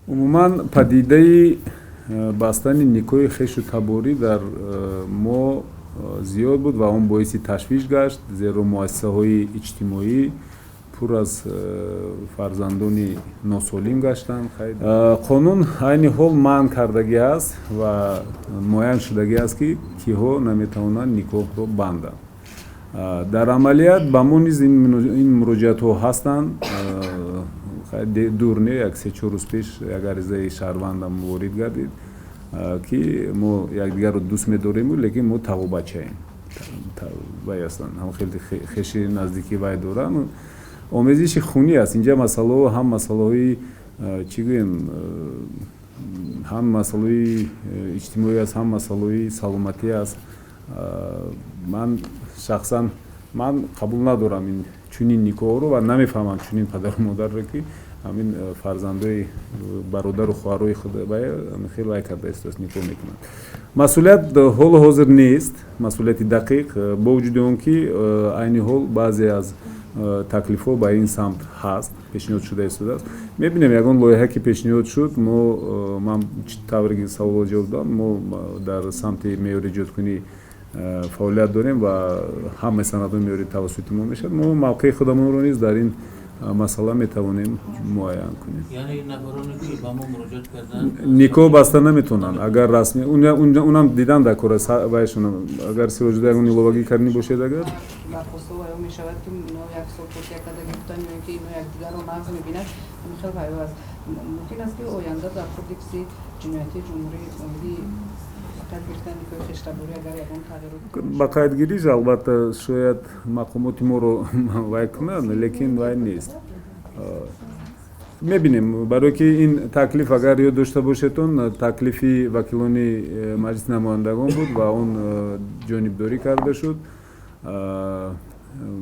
Умуман, падидаи бастани никоҳи хешу таборӣ дар мо зиёд буд ва он боиси ташвиш гашт, зеро муассисаҳои иҷтимоӣ пур аз фарзандони носолим гаштанд. Қонун айни ҳол манъ кардагӣ аст ва муайян шудагӣ аст, ки киҳо наметавонанд никоҳро банданд. Дар амалият ба мо низ ин муроҷиатҳо ҳастанд. Дур не, як 3-4 рӯз пеш як аризаи шаҳрвандам ворид гардид, ки мо якдигарро дӯст медорему, лекин мо тағобачаем, вай ҳастанд, ҳам хеле хеши наздикӣ вай дорам, омезиши хунӣ аст. Инҷа масъалаҳо ҳам масъалаҳои, чӣ гӯем, ҳам масъалаҳои иҷтимоӣ аст, ҳам масъалаҳои саломатӣ аст. Ман шахсан ман қабул надорам ин чунин никоҳро ва намефаҳмам чунин падару модарро, ки ҳамин фарзандои бародару хоҳарои худ хеле вай карда истааст, никоҳ мекунанд. Масъулият ҳоло ҳозир нест, масъулияти дақиқ, бо вуҷуди он ки айни ҳол баъзе аз таклифҳо ба ин самт ҳаст, пешниҳод шуда истодааст. Мебинем, ягон лоиҳа ки пешниҳод шуд, мо, ман тавре ки саволро ҷавоб додам, мо дар самти меъёри эҷодкунӣ фаъолият дорем ва ҳамаи санадҳои меъёрӣ тавассути мо мешавад. Мо мавқеи худамонро низ дар ин масъала метавонем муайян кунем. Никоҳ баста наметавонанд, агар расмӣ унам дидан дар кора вайшон, агар Сироҷида ягон иловагӣ карданӣ бошед, агар. Дархостҳо ваё мешавад, ки ино як сол фотиҳа карда гирифтан ё ин ки ино якдигарро нағз мебинад, ҳамин хел ваё аст. Мумкин аст, ки оянда дар Кодекси ҷиноятии ҷумҳурӣ оиди қайд гирифтани никоҳи хештаборӣ агар ягон тағйирот? Ба қайдгириш, албатта, шояд мақомоти моро вай кунанд, лекин вай нест, мебинем, барое ки ин таклиф, агар ёд дошта бошедон, таклифи вакилони Маҷлиси намояндагон буд ва он ҷонибдорӣ карда шуд.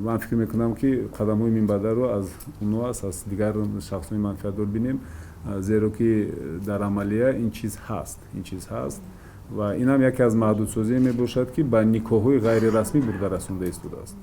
Ман фикр мекунам, ки қадамҳои минбаъдаро аз онҳо аст, аз дигар шахсони манфиатдор бинем, зеро ки дар амалия ин чиз ҳаст, ин чиз ҳаст ва инам яке аз маҳдудсозие мебошад, ки ба никоҳҳои ғайрирасмӣ бурда расонда истодааст.